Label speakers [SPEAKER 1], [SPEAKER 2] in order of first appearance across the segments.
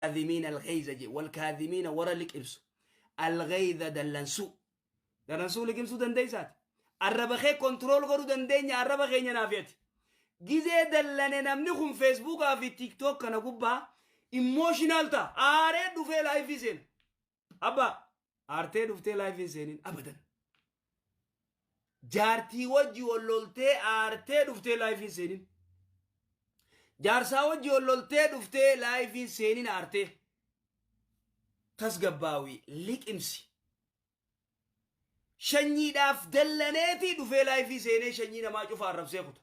[SPEAKER 1] Walkaadhimiina alghayza je, walkaadhimiina warra liqimsu, alghayza dallansuu. Dallansuu liqimsuu dandeeysaati? Arraba kee control godhuu dandeenya arraba keenya naafi ati. Gizee dallane namni kun Facebookaa fi TikTok kana gubbaa emotional ta'a. Aaree dhufee live seena. Abba aartee dhuftee live hin seenin abadan. Jaartii wajji wal loltee aartee dhuftee live hin seenin. Jaarsaa wajji wal loltee dhuftee live hin seenin aartee. Tasgabbaawii liqimsi. Shanyiidhaaf dallaneetii dhufee live seenee shanyii namaa cufa arrabsee kuta.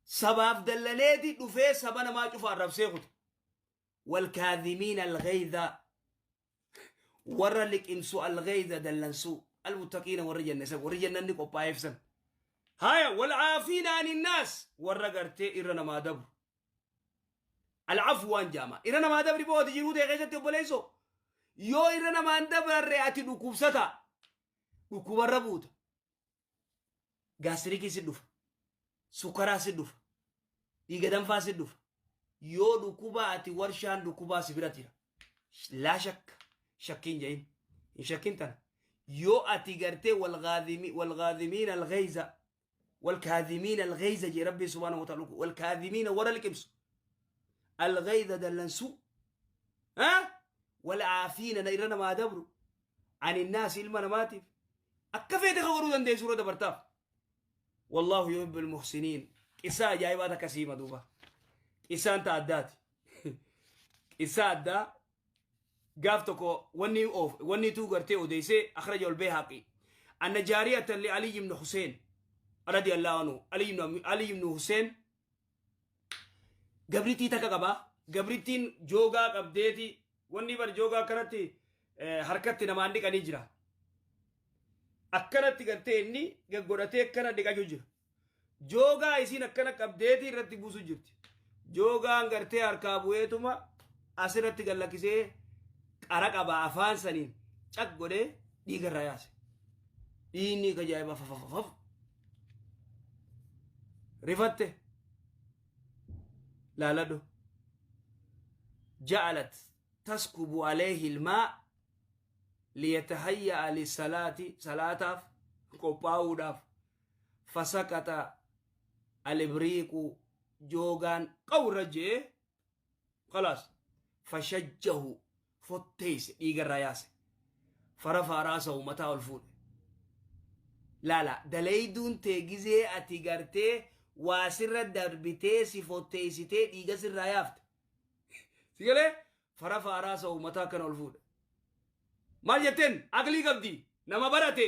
[SPEAKER 1] Sabaaf dallaneetii dhufee saba namaa cufa arrabsee kuta. Walkaadhimiina alghayza warra liqimsu, alghayza dallansuu, almuttaqiina warri jenne san, warri jennanni qophaa'eef san. Haya, walcaafiina aninnaas warra gartee irra namaa dabru. Alcafu waan jaama. Irra namaa dabri booti jiruu ta'e keessatti, obboleessoo. Yoo irra namaan dabarre ati dhukkubsata. Dhukkubarra buuta. Gastricii si dhufa. Sukkaraa si dhufa. Dhiiga danfaa si dhufa. Yoo dhukkubaa ati warshaan dhukkubaa si bira jira. Laa shakka. Shakkiin jedhin. Hin shakkin tana. Yoo ati gartee walgaadhimiina alghayza walkaadhimiina alghayza jee Rabbi subhaanahu wa ta'ala, walkaadhimiina warra liqimsu. Alghayza dallansuu. Walcaafiina na irra namaa dabru. Aninnaas ilma namaatiif. Akka feete ka godhuu dandeessu irra dabartaaf. Wallaahu yuhibbu almuhsiniin. Qissaa ajaa'ibaa takka siima duuba. Qissaan ta addaati. Qissaa addaa gaaf tokko wanni oof wanni tuu gartee odeessee akhraja al-Bayhaqi. Anna jaariyatan li Ali ibn Hussein radiyallahu anhu. Ali ibn Hussein gabritii takka qaba. Gabrittiin joogaa qabdeeti, wanni bar joogaa akkanatti harkatti namaan dhiqanii jira. Akkanatti gartee inni gaggodhatee akkana dhiqachuu jira. Joogaa isiin akkana qabdeeti irratti buusu jirti. Joogaan gartee harkaa bu'eetuma asirratti gallakkisee qara qaba, afaan saniin caq godhee dhiiga irraa yaase. Dhiigni ajaa'iba fafafafaf. Rifatte. Laaladhu. Ja'alat taskubu alayhi ilmaa liyatahayya'a lisalaati, salaataaf qophaa'uudhaaf. Fasaqata alibriiqu, joogaan qawra jee, khalaas, fashajjahu, fotteeyse, dhiigarraa yaase. Farafa raasahu, mataa ol fuudhe. Laala, daleeyduun tee gizee ati gartee waa sirra darbitee si fotteeysitee dhiiga sirraa yaafte, si galee? Farafa raasahu, mataa akkana ol fuudhe. Maal jetteen? Aqlii qabdi, nama barate,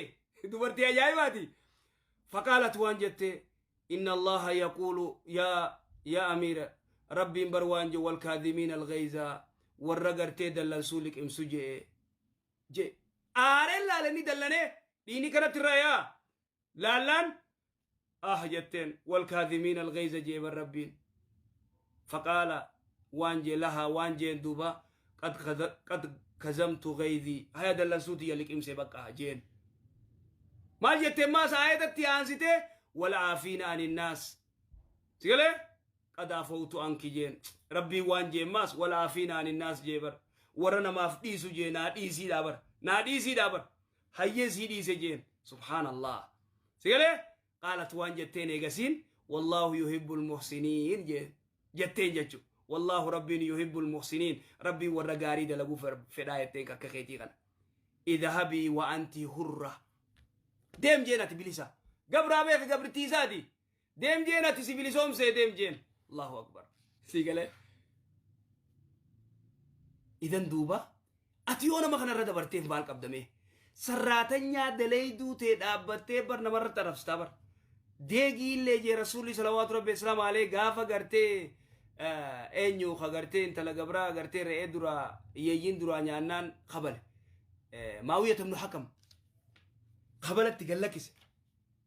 [SPEAKER 1] dubartii ajaa'ibaati. Faqaalat, waan jette, inna Allaha yaquulu yaa amiira, Rabbiin bar waan je, walkaadhimiina alghayza, warra gartee dallansuu liqimsu jee je. Aareen laalanii dallanee dhiini kanatti irraa yaa laallaan ah jetteen, walkaadhimiina alghayza jee bar Rabbiin. Faqaala, waan jee lahaa, waan jeen duuba, qad kazamtu ghayzii, haya, dallansuu tiyya liqimse bakka jeen. Maal jetteen? Maas aayatatti aansitee, walcaafiina aninnaas, sigalee, qad afawtu anki jeen. Rabbiin waan jeen maas, walcaafiina aninnaas jee bar, warra namaaf dhiisu jee. Naa dhiisiidhaa bar, naa dhiisiidhaa bar, hayyee sii dhiise jeen. Subhaanallah, sigalee? Qaalat, waan jetteen eegasiin, wallaahu yuhibbu almuhsiniin jeen jetteen jechu. Wallaahu, Rabbiin, yuhibbu almuhsiniin, Rabbiin warra gaarii dalaguu fedhaa jetteen. Akka keetii kana, idhabii wa anti hurra, deem jeen, ati bilisa. Gabraa beeka, gabrittii isaati. Deem jeen, ati si bilisoomsee, deem jeen. Allahu akbar, si galee? Idan duuba ati yoo nama kanarra dabarteef maal qabdame? Sarraatanyaa daleeyduu tee dhaabbattee bar namarratti arrabsitaa bar. Deegii illee jee Rasuulli salawaatu Rabbi islaam alee gaafa gartee eenyu ka gartee intala gabraa gartee re'ee duraa yeeyyiin duraa nyaannaan kabale. Maawiyya ibnu Hakam kabalatti gallakkise.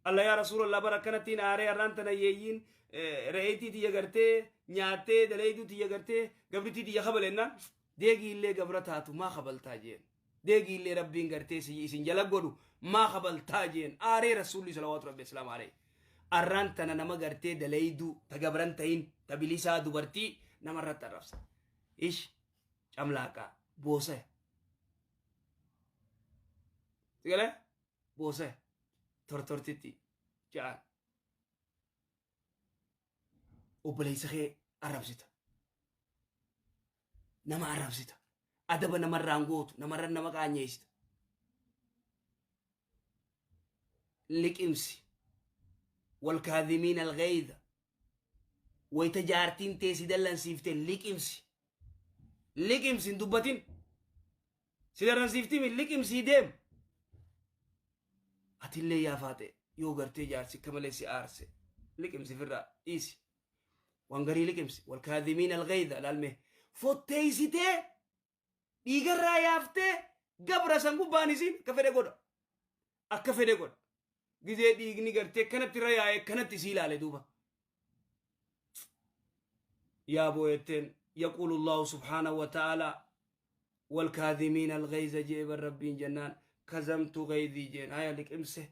[SPEAKER 1] Allah, yaa Rasuulallah, bara akkanattiin aaree har'aan tana yeeyyiin re'eetii tiyya gartee nyaattee daleeyduu tiyya gartee gabrittii tiyya kabalennaan, deegii illee gabra taatu maa kabaltaa jeen. Deegii illee Rabbiin gartee si isin jala godhu maa kabaltaa jeen. Aaree Rasuulli salawaatu Rabbi islaam aaree. Arraan tana nama gartee daleeyduu ta gabran ta'in ta bilisaa dubartii namarratti arrabsa. Ish. Camlaaqaa boosaya. Sigalee boosaya tortortitti ja'an. Obboleessa kee arrabsita. Nama arrabsita. Adaba namarraan gootu namarra nama qaanyeessita. Liqimsi. Walkaadhimiin algayda. Wayta jaartiin tee si dallansiifte liqimsi. Liqimsi hin dubbatin. Si dallansiiftimi liqimsii deem. Atillee yaa faate yoo gartee jaarsi akka malee si aarse liqimsi firraa dhiisi. Waan garii liqimsi. Walkaadhimiin algayda laalmee. Fotteessitee dhiigarraa yaaftee gabra san gubbaan isiin akka fedhe godha. Akka fedhe godha. Gizee dhiigni gartee kanatti irra yaa'ee kanatti isii ilaale duuba. Yaa booyetteen yaquulu Allahu subhaanahu wa ta'ala walkaadhimiina alghayza jee bar rabbiin jennaan kazamtu ghaydii jeen haya liqimse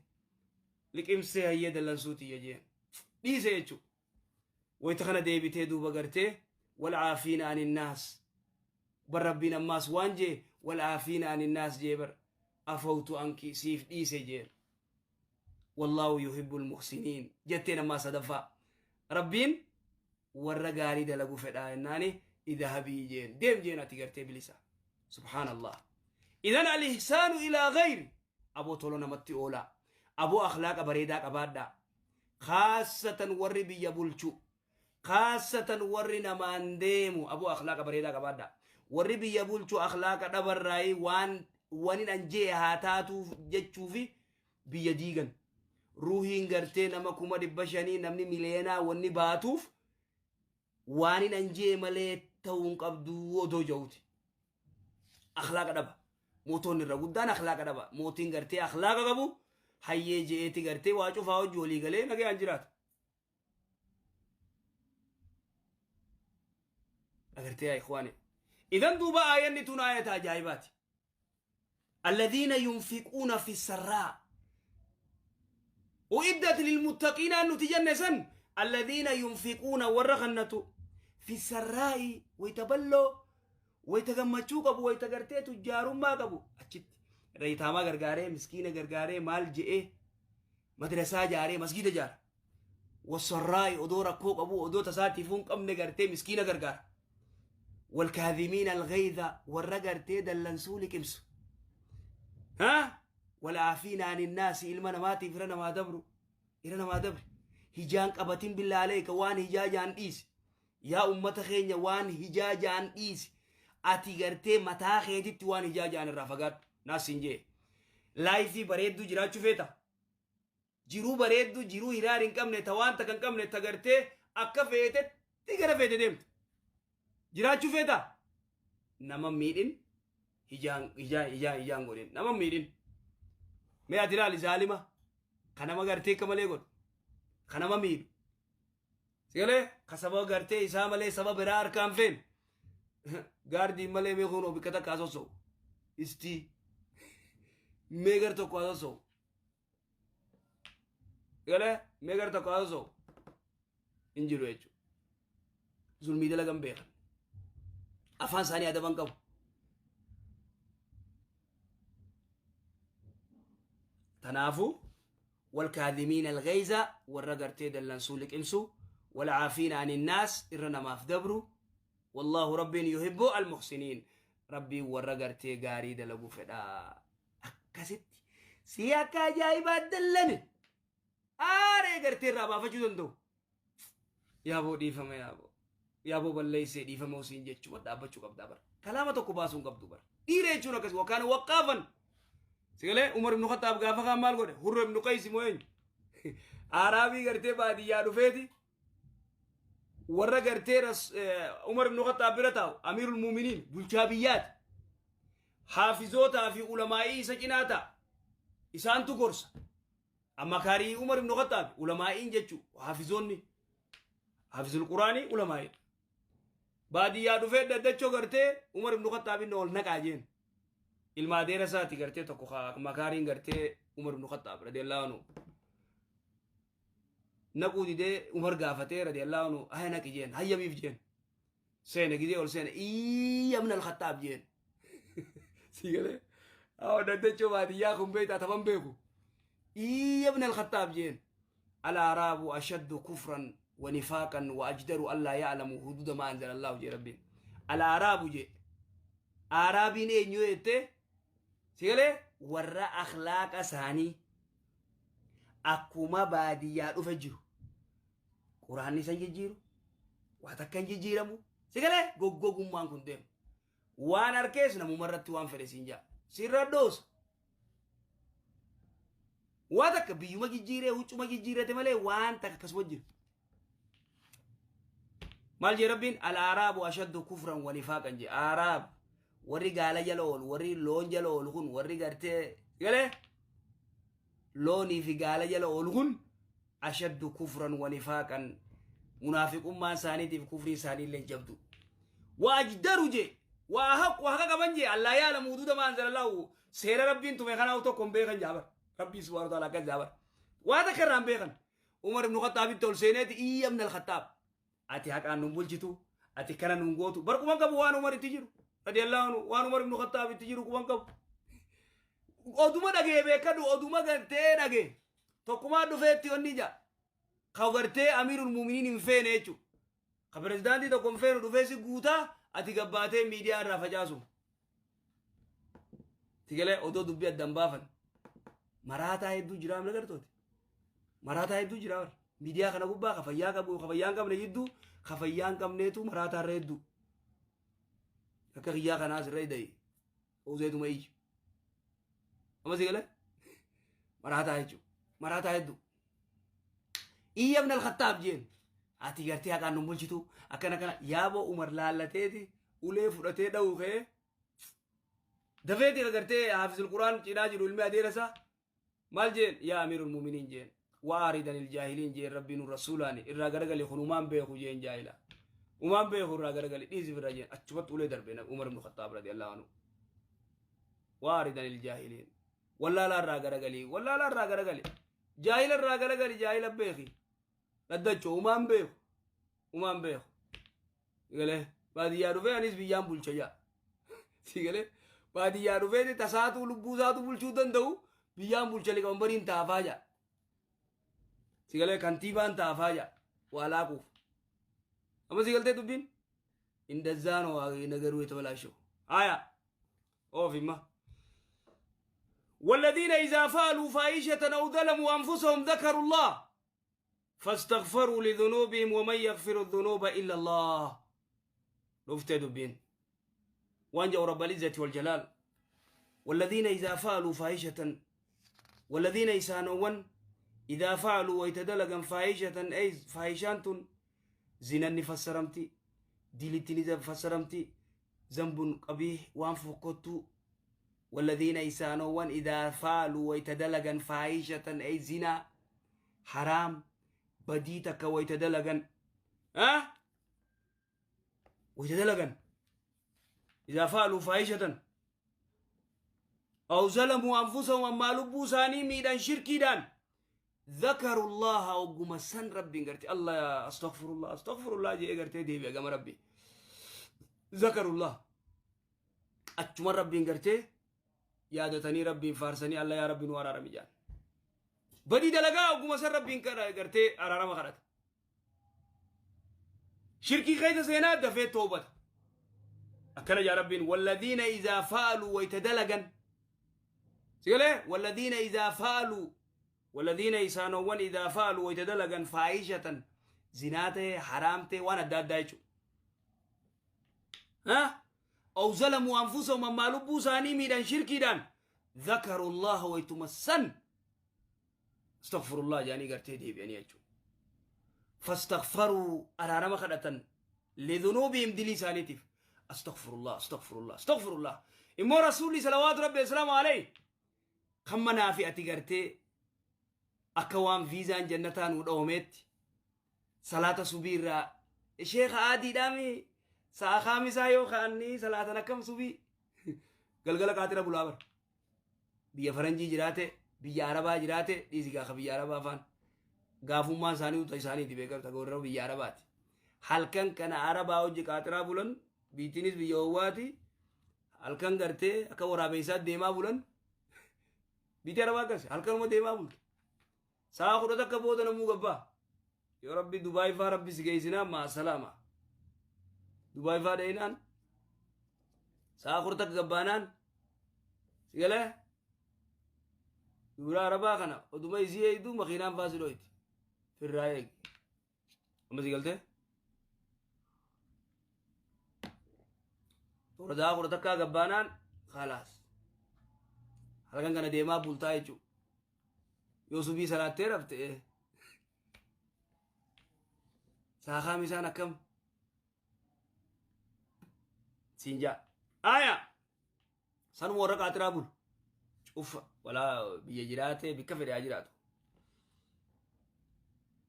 [SPEAKER 1] liqimsee hayyee dallansuu tiyya jeen dhiise jechuu wayta kana deebitee duuba gartee walcaafiina aninnaas bar rabbiin ammaas waan jee walcaafiina aninnaas jee bar afawtu anki siif dhiise jeen wallaahu yuhibbu almuhsiniin jetteen ammaa sadaffaa rabbiin warra gaarii dalagu fedhaa jennaani idhabii jeen deem jeen ati gartee bilisa. Subhaanallah. Idan alihsaanu ilaa gayri aboo tolo namatti oolaa aboo akhlaaqa bareedaa qabaadhaa, kaassatan warri biyya bulchu, kaassatan warri namaan deemu, aboo akhlaaqa bareedaa qabaadhaa. Warri biyya bulchu akhlaaqa dhabarraayii waan wanin an jee haa taatuuf jechuufi biyya diigan. Ruuhiin gartee nama 500,000 namni miliyeenaa wanni baatuuf waanin an jee malee ta'uu hin qabdu odoo ja'uuti. Akhlaaqa dhaba. Mootonni irra guddaan akhlaaqa dhaba. Mootiin gartee akhlaaqa qabu hayyee je'eeti gartee waa cufaa hojii walii galee nagayaan jiraata. Agartee yaa ikhwaani. Idan duuba aayanni tun aayata ajaa'ibaati. Alladhiina yunfiquuna fi sarraa. Uiddat lilmuttaqiinaa nuti jenne san alladhiina yunfiquuna warra kannatu fi sarraa'i wayta balloo wayta gammachuu qabu wayta gartee tujjaarummaa qabu achitti rayitaamaa gargaaree miskiina gargaaree maal je'ee madrasaa jaaree masgiida jaara. Wasarraa'i odoo rakkoo qabu odoo tasaatiifuu hin qabne gartee miskiina gargaara. Walkaadhimiina alghayza warra gartee dallansuu liqimsu. Ha? Walaafiina aninnaasi ilma namaatiif irra namaa dabru. Irra namaa dabri. Hijaan qabatin billaa aleeka waan hijaa jaan dhiisi. Yaa ummata keenya waan hijaa jaan dhiisi. Ati gartee mataa keetitti waan hijaa jaan irraa fagaadhu. Naas siin jee. Laayifii bareedduu jiraachuu feeta? Jiruu bareedduu jiruu hiraar hin qabne ta waan takka hin qabne ta gartee akka feetetti gara feete deemtu. Jiraachuu feetaa? Nama miidhin hijaan hijaan hijaan hijaan godhin nama miidhin. Mee ati ilaali zaalima ka nama gartee akka malee godhu ka nama miidhu. Sigalee ka saba gartee isaa malee saba biraa harkaan feene. Gaardiin malee mee kunoo bikka takka asosso'u. Istii mee gar tokko asosso'u. Galee mee gara tokko haasa'u hin jiru jechuudha. Zulmii dalagan beekan. Afaan isaanii adaban qabu. Tanaafuu walkaadhimiin algayza warra gartee dallansuu liqimsu walcaafiina aninnaas irra namaaf dabru wallaahu rabbiin yuhibbu almuhsiniin rabbiin warra gartee gaarii dalagu fedha. Akkasitti si akka ajaa'ibaa dallane aaree gartee irraa baafachuu danda'u. Yaaboo dhiifama yaaboo. Yaaboo balleessee dhiifama osiin jechuma dhaabbachuu qabdaa bara. Kalaama tokko baasuu hin qabdu bara. Dhiira jechuun akkasi wakkaana waqqaafan. Sigalee Umar ibn Khattaab gaafa kaan maal godhe? Hurra ibn Qays moo eenyu? Araabii gartee baadiyyaa dhufeeti warra gartee Umar ibn Khattaab bira taa'u Amiirul Muuminiin bulchaa biyyaati. Haafizootaa fi ulamaa'ii isa cinaa ta'a. Isaantu gorsa. Amma kaarii Umar ibn Khattaab ulamaa'iin jechuu haafizoonni haafizul Quraanii ulamaa'iidha. Baadiyyaa dhufee daddachoo gartee Umar ibn Khattaab inni ol naqaa jeen. Ilma adeera isaati gartee tokko makaariin gartee Umar ibn Khattaab radiyallahu anhu. Naquu didee Umar gaafatee radiyallahu anhu haya naqi jeen hayyamiif jeen. Seene gizee ol seene iyya ibn al-Khattaab jeen. Si galee? Haa dhaddachoo baadiyyaa kun beektaa taban beeku. Iyya ibn al-Khattaab jeen. Al-Araabu ashaddu kufran wa nifaaqan wa ajdaru allaa ya'lamu huduuda maa anzala Allahu jee Rabbiin. Al-Araabu jee. Aaraabiin eenyu jettee si galee warra akhlaaqa isaanii akkuma baadiyyaa dhufe jiru. Quraanni isan jijjiiru, waa takka hin jijjiiramu. Si galee goggogummaan kun deemu. Waan harkees namuma irratti waan fedhe siin jaa. Sirra dhoosa. Waa takka biyyuma jijjiiree huccuma jijjiirate malee waan takka akkasuma jira. Maal jee Rabbiin? Al-Aaraabu ashaddu kufran wa nifaaqan jee. Aaraab warri gaala jala oolu, warri loon jala oolu kun, warri gartee galee loonii fi gaala jala oolu kun ashaddu kufran wa nifaaqan, munaafiqummaan isaaniitiif kufrii isaanii illee jabdu. Wa ajdaru jee wa haqu haqa qaban jee allaa yaalamu huduuda maa anzalallahu, seera Rabbiin tume kanaa tokko hin beekan jaabar. Rabbii subhaanahu wa ta'ala akkas jaabar. Waa takka irraa hin beekan. Umar ibn Khattaabitti ol seeneeti iyya ibn al-Khattaab. Ati haqaan nun bulchitu, ati kana nun gootu. Bar quban qabu waan Umar itti jiru. Radiyallahu anhu waan Umar ibn Khattaab itti jiru quban qabu. Oduma dhagee beekadhu, oduma gartee dhagee. Tokkumaa dhufeetti onni ija. Ka gartee amiirul muuminiin hin feene jechuudha. Ka pirezidaantii tokko hin feenu dhufee si guutaa, ati gabbaatee miidiyaa irraa facaasu. Tigalee odoo dubbii addaan baafan. Maraataa hedduu jira amna gartooti. Maraataa hedduu jira bara. Miidiyaa kana gubbaa ka fayyaa qabu ka fayyaa hin qabne jidduu ka fayyaa hin qabneetu maraataa irra hedduu. Akka kiyyaa kanaas irra hidhayi. Useetuma iyyu. Amma si galee? Maraataa jechuudha. Maraataa hedduu. Iyya ibn al-Khattaab jeen. Ati gartee haqaan nun bulchitu akkana kana yaaboo. Umar laallateeti ulee fudhatee dha'u ka'ee dafeeti gartee haafizul Quraan cinaa jiru ilmi adeera isaa maal jeen? Yaa amiirul muuminiin jeen, waaridan iljaahiliin jeen, Rabbiin rasuulaani irraa garagali, kun umaan beeku jeen, jaahila umaan beeku irraa garagali dhiisif irraa jeen. Achumatti ulee darbe Umar ibn Khattaab radiyallahu anhu. Waaridan iljaahiliin, wallaalaa irraa garagali, wallaalaa irraa garagali, jaahila irraa garagali, jaahila beeki dhaddacho umaan beeku, umaan beeku galee baadiyyaa dhufee anis biyyaan bulcha jaa. Si galee? Baadiyyaa dhufee tasaatuu lubbuu isaatu bulchuu danda'u biyyaan bulcha, liqamanbariin taafaa jaa. Si galee? Kantiibaan taafaa jaa waa laaquuf. Amma si galtee dubbiin? እንደዛ ነው ነገሩ የተበላሸው። አያ ኦፊማ والذين إذا فعلوا فاحشة أو ظلموا أنفسهم ذكروا الله فاستغفروا لذنوبهم ومن يغفر الذنوب إلا الله. رفت دبين وانجوا رب العزة والجلال. والذين إذا فعلوا فاحشة، والذين إسانون إذا فعلوا ويتدلقا فاحشة، أي فاحشان زنا فسرمتي، ديلتني فسرمتي، ذنب قبيح وان فكتو. والذين إسانون إذا فعلوا ويتدلقا فاحشة، أي زنا، حرام، بديتك ويتدلقا أه ويتدلقا، إذا فعلوا فاحشة أو ظلموا أنفسهم، أما لبوا ساني ميدان شركي ذكروا الله، وقم سن ربي قرتي الله استغفر الله استغفر الله جي قرتي دي بيا ربي ذكروا الله، أتشمر ربي قرتي yaadatanii Rabbiin faarsanii Allah yaa Rabbi nu araarami jaan. Badii dalagaa ogguma san Rabbiin gartee araarama kadhata. Shirkii keessa seenaa dafee toobata. Akkana jaa Rabbiin: والذين إذا فعلوا wayta sigalee والذين إذا فعلوا، والذين isaanowwan إذا فعلوا wayta dalagan فاحشة zinaa ta'e, haraam ta'e, waan adda addaa jechuudha. أو ظلموا أنفسهم، أما لبوا isaanii miidhan shirkiidhaan، ذكروا الله waytuma san استغفر الله jaanii gartee deebi'anii jechuudha. فاستغفروا araarama kadhatan لذنوبهم dilii isaaniitiif. استغفر الله استغفر الله استغفر الله. Immoo rasuulli صلوات ربي وسلامه عليه kan manaa fi ati gartee akka waan viizaan jannataa nuu dhawameetti salaata subiirraa sheeka aadiidhaami sa'a kaamisaa yoo ka'anii salaatan akkam subii galgala qaatira bulaa bara. Biyya faranjii jiraate, biyya arabaa jiraate, dhiisi gaafa biyya arabaa afaan gaafummaan isaanii uta isaaniiti beekamta warra biyya arabaati. Halkan kana Arabaa hojii qaaxiraa bulan, biittiinis biyya owwaati. Halkan gartee akka waraabeessaa deemaa bulan. Biitti Arabaa akkas halkanuma deemaa bulti. Sa'a 11 booda namuu gabbaa. Yoo Rabbi Dubaay faa Rabbi si geessinaa maa salaama. Dubaay faa dhayinaan sa'a 11 gabbaanaan si galee dubra Arabaa kana oduma isii eegdu makiinaan faa si dhoyti. Firraa eegi. Amma si galtee? Toora sa'a 11 gabbaanaan khalaas. Halkan kana deemaa bultaa jechuudha. Yoo subii salaattee rafte saakaan isaan akkam siin jaa. Aya sanuma warra qaatiraa bulu cufa walaa biyya jiraatee bikka fedhe haa jiraatu.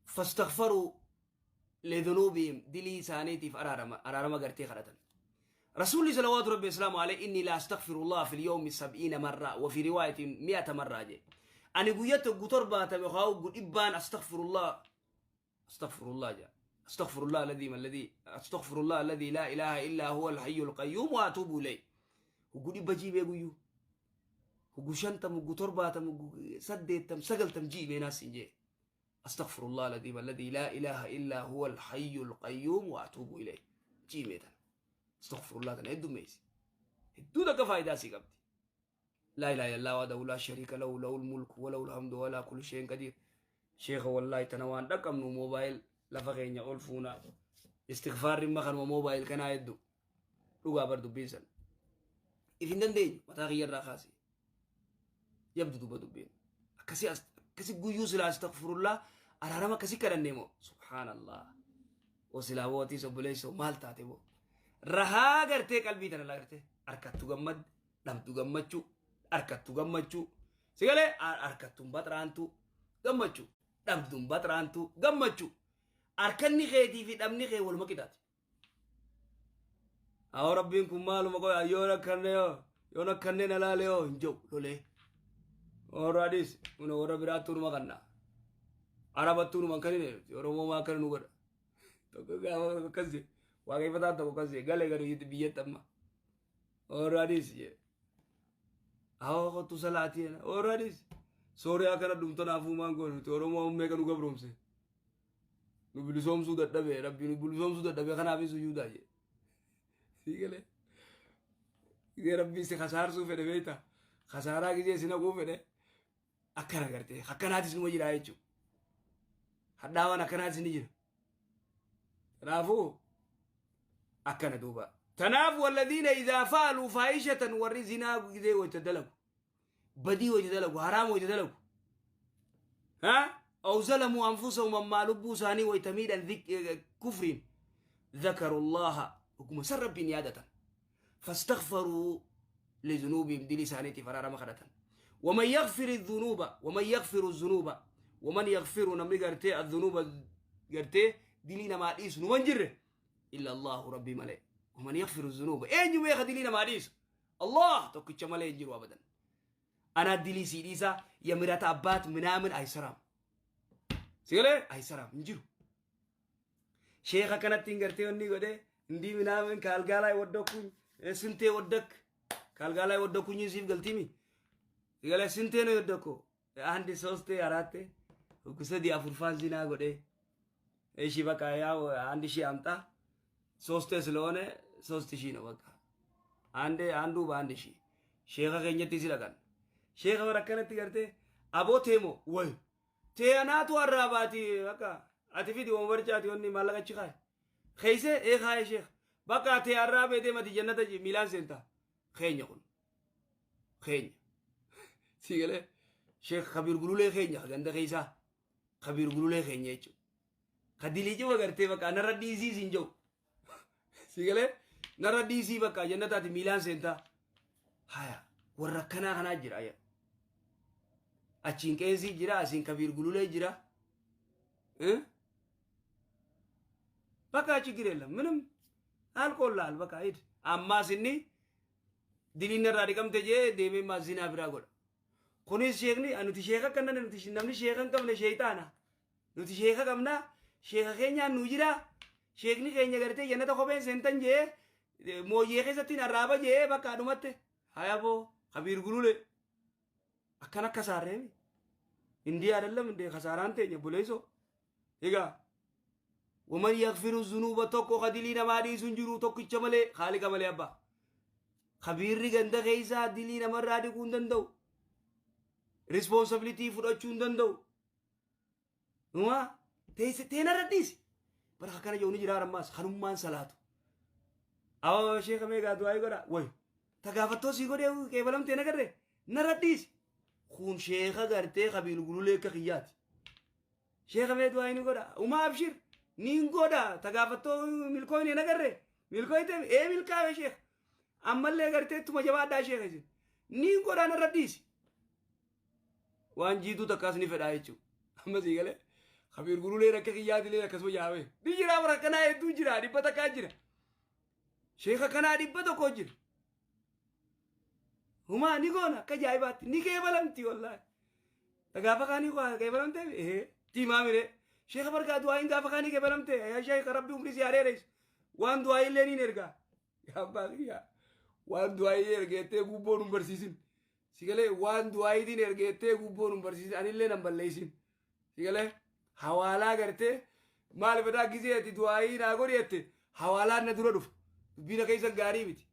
[SPEAKER 1] Fastaghfaruu lidhunuubihim, dilii isaaniitiif araarama araarama gartee kadhatan. Rasuulli salawaatu rabbi islaamu alayhi, inni la astaghfirullah fil yawmi 70 marra wa fi riwaayatin 100 marra je. Ani guyyatti oggu 70 yookaan oggu dhibbaan astaghfirullah astaghfirullah ja. Astaghfirullah alladhi alladhi astaghfirullah alladhi la ilaha illa huwa al-hayyul qayyum wa atubu ilayh. Oggu 100 jiibee guyyuu. Oggu 50, oggu 70, oggu 80, 90 jiibee naas hin jee. Astaghfirullah alladhi alladhi la ilaha illa huwa al-hayyul qayyum wa atubu ilayh. Jiibee tana. Astaghfirullah tana heddummeessi. Hedduu takka faayidaa sii qabdi. Laa ilaaha illallah wahdahu laa shariika lahu lahul mulku wa lahul hamdu wa alaa kulli shay'in qadiir. Sheekha, wallaahi tana waan dhaqqabnu moobaayil lafa keenya ol fuuna. Istighfaarri imma kanuma moobaayil kanaa hedduu. Dhugaa bar dubbiin san. If hin dandeenyu mataa kiyya irraa kaasi. Jabdu duba dubbiin. Akkasii akkasii guyyuu silaa astaghfirullah araarama akkasii kadhannee moo subhaanallah. O silaa bootiis obboleessoo maal taate boo. Rahaa gartee qalbii tana lagartee harkattu gammad dhabdu gammachuu harkattu gammachuu sigalee harkattuun baxraantu gammachuu dhabduun baxraantu gammachuu harkanni keetii fi dhabni kee waluma qixaati. Awoo, Rabbiin kun maaluma qoya, yoo rakkanne yoo rakkanne na laale yoo hin jiru lolee. Warra adiis kun warra biraattuu numa kanna. Arabattuu numa kan hin Oromoo maa akkana nu godha. Tokko gaafa akkas jedhe, waaqeffataan tokko akkas jedhe, galee gara biyyatti amma. Warra adiis jedhe. Awoo, kottu salaatii warra adiis. Sooriyaa kana dhumtanaafuu maan goonu nuti Oromoo meeqa nu gabroomse. Nu bilisoomsuu dadhabe, Rabbi nu bilisoomsuu dadhabe, kanaafis sujuudaa jedhe. Sii galee. Gizee Rabbi si kasaarsuu fedhe beekta. Kasaaraa gizee si naquu fedhe akkana gartee akkanaatis numa jira jechuudha. Hadhaawaan akkanaatis ni jira. Kanaafuu akkana duuba. Tanaaf walladhiina idhaa fa'aluu faahishatan, warri zinaa gizee wayita dalagu, badii wayita dalagu, haraam wayita dalagu, ha, aw zalamuu anfusahum, ammaa lubbuu isaanii wayita miidhan kufriin, dhakaru llaha, dhuguma san Rabbiin yaadatan, fastaghfaruu lizunuubihim, dilii isaaniitiif araarama kadhatan. Waman yaghfiri dhunuuba, waman yaghfiru dhunuuba, waman yaghfiru, namni gartee adhunuuba gartee dilii namaa dhiisu numan jirre illa Allahu, Rabbii malee. Waman yaghfiru dhunuuba, eenyu meeqa dilii namaa dhiisu? Allah tokkicha malee hin jiru abadan. Anaa dilii sii dhiisaa yamirata abbaat minaamin aysaraam sigalee aysaraam hin jiru. Sheekha kanatti hin gartee wanni godhe indii minaamin kaalgaa ላይ ወደኩኝ ስንቴ ወደክ ካልጋ ላይ ወደኩኝ siif galtimi sigalee ስንቴ ነው የወደኩ? አንድ ሶስቴ አራቴ sadii afurfaan zinaa godhe. እሺ በቃ ያው 1000 አምጣ፣ ሶስቴ ስለሆነ 3000 ነው፣ በቃ አንዴ አንዱ በ1000። Sheeka keenyatti si dhaqan. Sheeka bara akkanatti gartee aboo teemo way teeyanaatu arraabaati, bakka ati fidi wonbarchaati wanni maallaqa achi kaaye keeyse ee kaaye. Sheeka bakka tee arraabee deemati jannata miilaan seenta. Keenya kun keenya si galee sheek Kabiir Gululee keenya ganda keeysaa Kabiir Gululee keenya jechuudha. Ka dilii cufa gartee bakka narra dhiisii siin jiru si galee narra dhiisii bakka jannataati miilaan seentaa. Haya, warra akkanaa kanaa jira aya. Achiin qeesii jira, asiin Kabiir Gululee jira. በቃ ችግር የለም ምንም አልቆልሃል። በቃ ሂድ። Ammaas inni diliin irraa dhiqamte jee deemee maas zinaa biraa godha. Kunis sheekni nuti sheeka akkana, nuti namni sheeka hin qabne sheeyxaana. Nuti sheeka qabna, sheeka keenyaan nu jira. Sheekni keenya gartee jannata kopheen seentan jee mooyyee keessatti arraaba jee bakka dhumatte. Hayaboo kabiir gulule akkan akka saarreemi. Indii አይደለም እንዴ kasaaraan teenya buleessoo. Egaa waman yaghfiru zunuuba tokko ka dilii namaa dhiisu hin jiru tokkicha malee haaliqa malee abbaa. Kabiirri ganda keessaa dilii namarraa dhiquu hin danda'u. Responsibility fudhachuu hin danda'u. Numaa teenarra dhiisi. Bara akkana jedhu ni jira ammaas kanummaan salaatu. Awa sheeka meeqaa du'aa godha wayi. Tagaafattoo sii godhee qeebalamtee nagarree narra dhiisi. Kun sheeka gartee kabiil gululee akka kiyyaati. Sheeka mee du'aa ni godha. Umaa abshir niin godha tagaafattoo milkooyne nagarree milkooyte ee milkaa'e sheeka. Ammallee gartee ittuma jabaadhaa sheeka isin. Niin godha narra dhiisi. Waan jiituu takkaas ni fedhaa jechuudha. Amma sii galee kabiir gululee akka kiyyaatilee akkasuma yaa'ame. Ni jira bara akkanaa hedduu jira dhibba takkaa jira. Sheeka kanaa 100 jira. Humaa ni goona akka ajaa'ibaatti ni qeebalamti wallaahi. Gaafa kaanii qeebalamte ee tiimaa mire. Sheeka barkaa du'aayin gaafa kaanii qeebalamte yaa sheeka rabbi umrii si haa dheeressu. Waan du'aayin illee niin ergaa. Yaa abbaa kiyyaa waan du'aayin ergeettee gubboo nun barsiisin. Si galee waan du'aayitiin ergeettee gubboo nun barsiisin anillee nan balleessin. Si galee hawaalaa gartee maal fedhaa gisee ati du'aayii naa godhi jette hawaalaan na dura dhufa. Dubbiin keessan gaarii miti.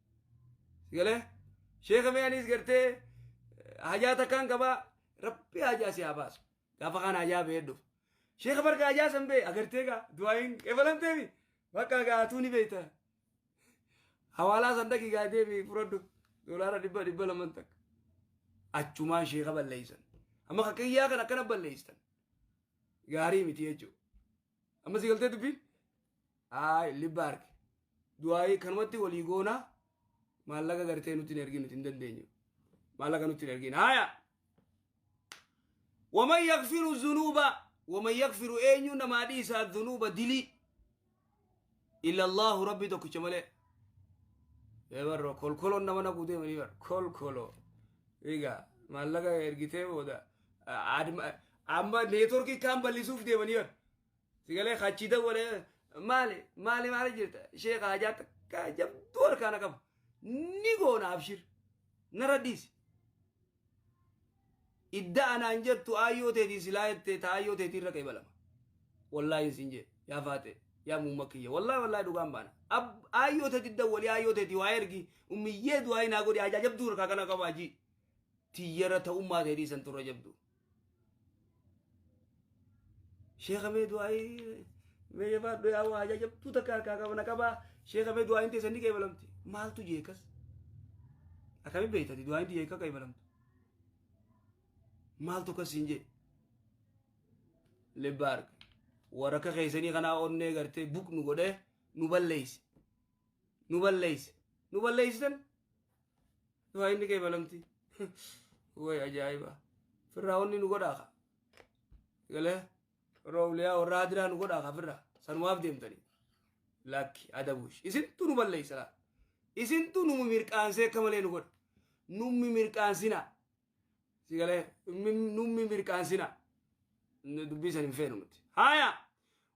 [SPEAKER 1] Si galee sheeka mee anis gartee hajaa takkaan qabaa rabbi hajaa si haa baasu. Gaafa kaan hajaa ba'ee dhufa. Sheeka barka hajaa san ba'e agartee gaa du'aayiin qeebalamteemi bakka gaatuu ni beekta. Hawaalaa san dhaqii gaa deemi fudhadhu doolaara dhibba dhibba laman takka. Achumaan sheeka balleessan. Amma kakkiyyaa kan akkana balleessan. Gaarii miti jechuudha. Amma si galtee dubbiin? Haay libba arge. Du'aayii kanumatti walii goonaa maallaqa gartee nutti hin ergin nuti hin dandeenyu. Maallaqa nutti hin ergin. Haaya. Waman yaghfiru zunuuba waman yaghfiru eenyu namaa dhiisa dhunuuba dilii illa Allahu rabbi tokkicha malee. Barro kolkoloon nama naquu deemanii bar kolkoloo. Egaa maallaqa ergitee booda amma networkii kaan bal'isuuf deemanii bar. Sigalee achi dawwalee maali maali maali jirta sheeka hajaa takka jabduu harkaana qaba. Ni goona abshir narra dhiisi. Idda anaan jettu aayyoo teetii silaa jettee ta aayyoo teetii irra qeebalama. Wallaahi sin jee yaa faate yaa muumma kiyya wallaahi wallaahi dhugaan baana. Aayyoo teetii dawwalii aayyoo teetii waa ergi ummiyyee du'aa naa godhi hajaa jabduu harkaa kana qabaa jii. Tiyyara ta'ummaa teetii san turra jabdu. Sheeka mee du'aayii mee jabaadhu yaa waa hajaa jabduu takka harkaa qaba na qabaa sheeka mee du'aayin teessan ni qeebalamti. Maaltu jeekas? Akkami beektati du'aayin tiyya akka qeebalamtu? Maaltu akkasiin jee? Libba arga. Warra keessanii kanaa onnee gartee buq nu godhee nu balleeyse. Nu balleeyse. Nu balleeysitan? Du'aayin ni qeebalamti. Way ajaa'iba. Firraa onni nu godhaa ka. Galee warra uliyaa warra adiraa nu godhaa ka firraa. Sanumaaf deemtanii. Lakki adabuush. Isintu nu balleeysa laa. Isintu nu mirqaansee akka malee nu godha. Nummi mirqaansina. Si galee nummi mirqaansina. Dubbii san hin feenu nuti. Haaya.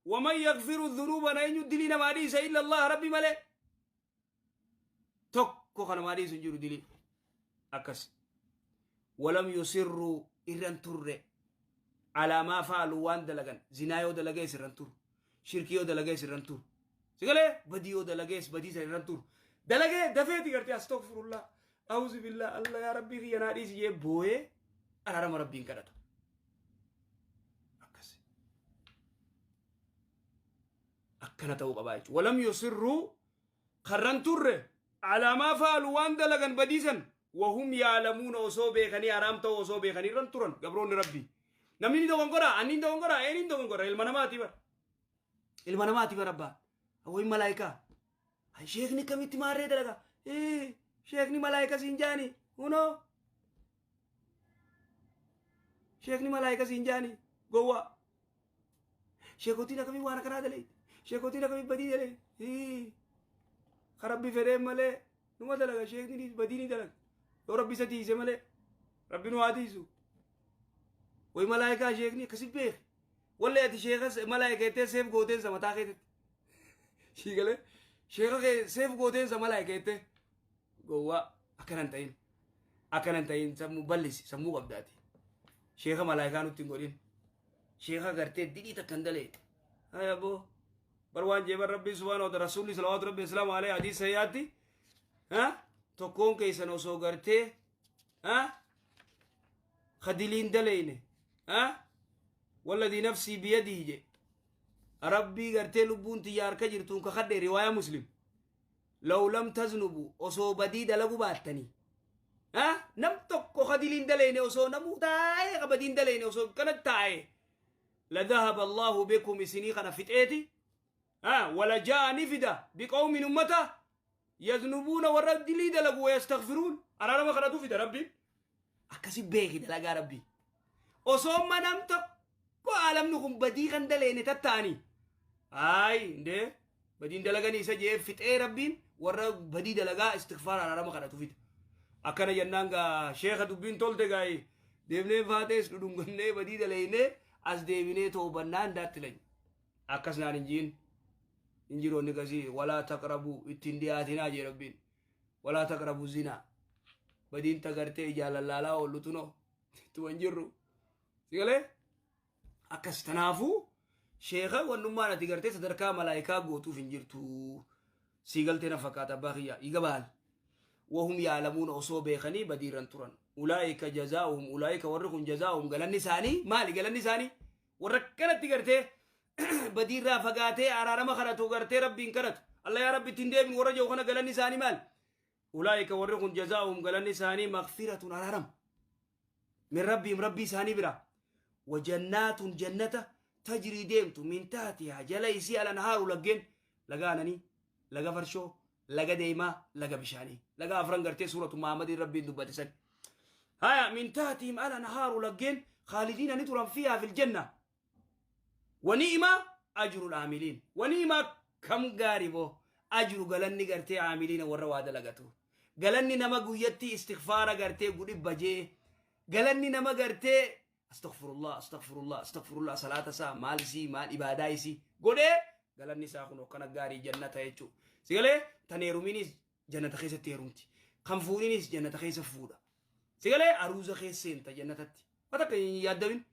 [SPEAKER 1] Waman yaghfiru dhunuuba na eenyu dilii namaa dhiisa illa Allah rabbi malee. Tokko kan namaa dhiisu hin jiru dilii. Akkas. Walam yusirruu irran turre. Alaa maa fa'alu waan dalagan. Zinaa yoo dalagees irran turu. Shirkii yoo dalagees irran turu. Si galee badii yoo dalagees badii san irran turu. Dalagee dafeeti gartee astaghfirullah. Auzu billah Allah yaa rabbii kiyya naa dhiisi jee booyee araarama rabbiin kadhata. Akkas. Akkana ta'uu qabaa jechuudha. Walam yusirruu karran turre alaa maa fa'alu waan dalagan badiisan wahum yaalamuuna osoo beekanii haraam ta'uu osoo beekanii irran turan gabroonni rabbii. Namni ni dogongora anni ni dogongora eenyu ni dogongora ilma namaati bara. Ilma namaati bara abbaa. Wayi malaayikaa. Sheekni kamitti maarree dalaga? Sheekni malaayika siin jaani hunoo. Sheekni malaayika siin jaani gowwaa. Sheekotiin akkamii waan akkanaa dalee? Sheekotiin akkamii badii dalee? Ka rabbi fedheen malee numa dalaga sheekni badii ni dalaga. Yoo rabbi isa tiise malee rabbi nu haa tiisu. Wayi malaayikaa sheekni akkasi beeki. Wallee ati sheekas malaayika jettee seef gooteen mataa keetitti. Shiigale sheeka kee seef gooteensa malaayika jette gowwaa akkanan ta'in akkanan ta'in sammuu ballisi sammuu qabdaati. Sheeka malaayikaa nutti hin godhin. Sheeka gartee didii takka hin dalee. Haya boo bar waan jeeban rabbiin subhaanahu wa ta'ala rasuulli salawaatu rabbi islaamu alayhi hadiisa sayyaatti tokkoon keessan osoo gartee ka diliin daleyne walladii nafsii biyadihi je rabbii gartee lubbuun tiyya harka jirtuun kakadhe riwaaya Muslim law lam taznubu osoo badii dalagu baattanii nam tokko ka diliin daleyne osoo namuu taa'ee ka badiin daleyne osoo kana taa'e la dhahaba Allahu bikum isinii kana fixeeti wala jaa ni fida biqawmin ummata yaznubuuna warra dilii dalagu wayastaghfiruun araarama kanatu fida rabbiin akkasi beeki dalagaa rabbii osoo amma nam tokko aalamni kun badii kan daleene tatta'anii ay indee badiin dalaganii isa jee fixee rabbiin warra badii dalagaa istighfaar araarama kadhatu fida akkana jennaan gaa sheeka dubbiin tolte gaayi deemnee faatees dhudhungannee badii daleeynee as deebinee toobannaa indaatti lany akkas naan hin jiin injiroonni kasii walaa taqrabu ittiin dhiyaatinaa jee rabbiin walaa taqrabu zinaa badiin tagartee ijaan lallaalaa oollu tunoo ittuma hin jirru sigalee akkas tanaafuu sheeka wannummaan ati gartee sadarkaa malaayikaa gootuuf hin jirtu sii galtee na fakkaata abbaa kiyya igabaal wahum yaalamuuna osoo beekanii badiirran turan ulaa'ika jazaa'uhum ulaa'ika warri kun jazaa'uhum galanni isaanii maali galanni isaanii warra akkanatti gartee badiirraa fagaatee araarama kadhatu gartee rabbiin kadhatu alla yaa rabbi ittiin deebinu warra jiru kana galanni isaanii maali ulaa'ika warri kun jazaa'uhum galanni isaanii maghfiratun araaram min rabbiim rabbii isaanii bira wajannaatun jannata tajrii deemtu min taatihaa jala isii alanhaaru laggeen laga aananii laga farshoo laga deemaa laga bishaanii laga afran gartee suuratu Muhammadiin rabbiin dubbate san haya min taatihim alanhaaru laggeen khaalidiina ni turan fiihaa fil janna wani'ima ajrul aamiliin wani'ima kam gaarii boo ajru galanni gartee aamiliina warra waa dalagatu galanni nama guyyatti istighfaara gartee gudhibba jee galanni nama gartee astaghfirullah astaghfirullah astaghfirullah salaata isaa maal isii maal ibaadaa isii godhee galanni isaa kun akkana gaarii jannata jechuu sigalee tan heeruminis jannata keessatti heerumti kan fuudhinis jannata keessa fuudha sigalee aruuza keessa seenta jannatatti wata akka hin yaaddabin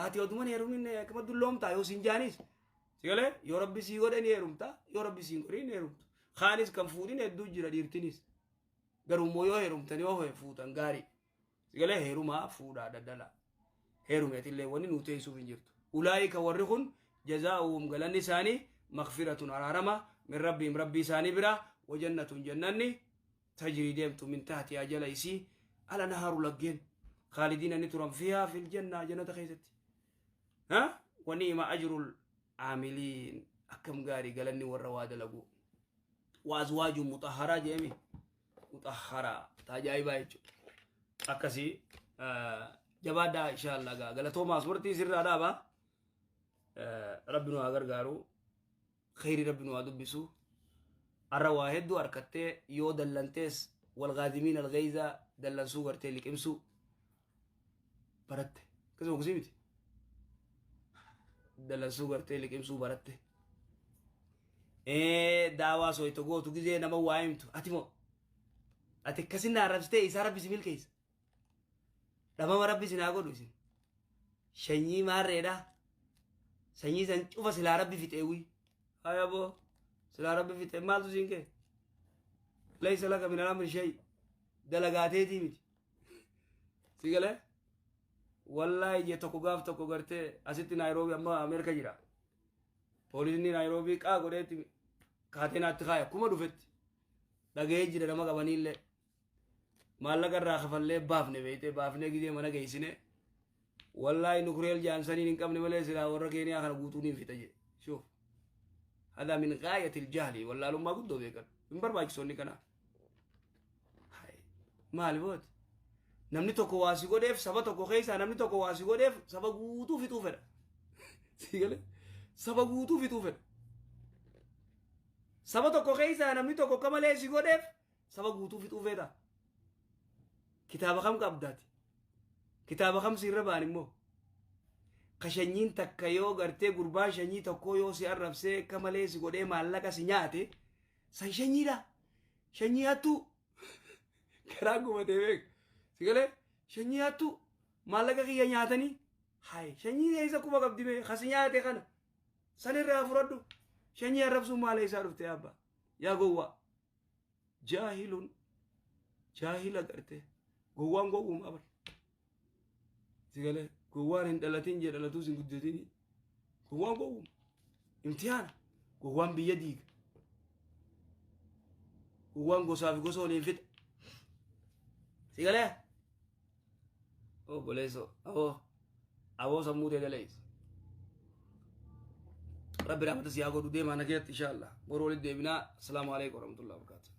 [SPEAKER 1] ati oduman heerumin akkama dulloomtaa yoo siin jaanis sigalee yoo rabbi sii godhe ni heerumta yoo rabbi siin godhe ni heerumtu kaanis kan fuudhin hedduu jira dhiirtinis garuu immoo yoo heerumtan yoo fuutan gaarii sigalee heerumaa fuudhaa daddala heerumeetillee wanni nuu teessuuf hin jirtu ulaayika warri kun jazaa'uhum galanni isaanii maghfiratun araarama min rabbiim rabbii isaanii bira wajannatun jannanni tajrii deemtu min tahtihaa jala isii alanhaaru laggeen khaalidiina ni turan fiihaa fil jannaa jannata keessatti ha wani'ima ajrul aamiliin akkam gaarii galanni warra waa dalagu wa azwaajun mutahharaa jeemi mutahharaa taajaa'ibaa jechuudha akkasii jabaadhaa insha Allah gaa galatoomaa asmartii sirraa dhaabaa rabbi nu haa gargaaru kheyri rabbi nu haa dubbisu arra waa hedduu harkattee yoo dallantees walgaadimiin algeyza dallansuu gartee liqimsuu baratte akkasuma kusii miti dallansuu gartee liqimsuu baratte daawaa soyto gootu gizee nama waa himtu ati moo ati akkasin na arrabsitee isaa rabbi si milkeessa dhabama rabbi sinaa godhu isin shanyii maarreedha sanyii san cufa silaa rabbi fixeewwi haya boo silaa rabbi fixe maaltu siin kee laysa laka min al-amri shay dalagaateetii miti si galee wallaahi je tokko gaaf tokko gartee asitti Naayiroobii amma Ameerika jira poolisni Naayiroobii qaa godheetti kaatee naatti kaaya kuma dhufetti dhaga'ee jira nama qabaniillee maallaqa irraa kafallee baafne beeytee baafnee gizee mana geessine wallaahi nukureel jaansaniin hin qabne malee silaa warra Keeniyaa kana guutuu niin fixa jedhe shuuf hada min gaayatil jahli wallaalummaa guddoo beekan hin barbaachisoonni kana maali booti namni tokko waa si godheef saba tokko keessaa namni tokko waa si godheef saba guutuu fixuu fedha si galee saba guutuu fixuu fedha saba tokko keessaa namni tokko akka malee si godheef saba guutuu fixuu fedha kitaaba kam qabdaati kitaaba kam siirra ba'an immoo Ka shanyiin takka yoo gartee gurbaan shanyii tokkoo yoo si arrabsee akka malee si godhee maallaqa si nyaate san shanyiidha. Shanyii hattuu. Garaa gubatee beek. Si galee shanyii hattuu maallaqa kiyya nyaatanii hayi shanyii eessa quba qabdi mee kasi nyaate kana sanirraa fudhadhu shanyii arrabsuun maal eessaa dhufte abba yaa gowwaa. Jaahilun jaahila garte gowwaan gowwumaa bar. Si galee gowwaan hin dhalatin jee dhalatuus hin guddatini gowwaan gowwuma imtihaana gowwaan biyya diiga gowwaan gosaa fi gosa waliin fixa. Si galee obboleessoo aboo aboo sammuu tee daleessa. Rabbi rahmata si haa godhu deemaa na keessatti insha Allah. Boruu walitti deebinaa. Asalaamu alaikum warahmatullahi wabarakatuh.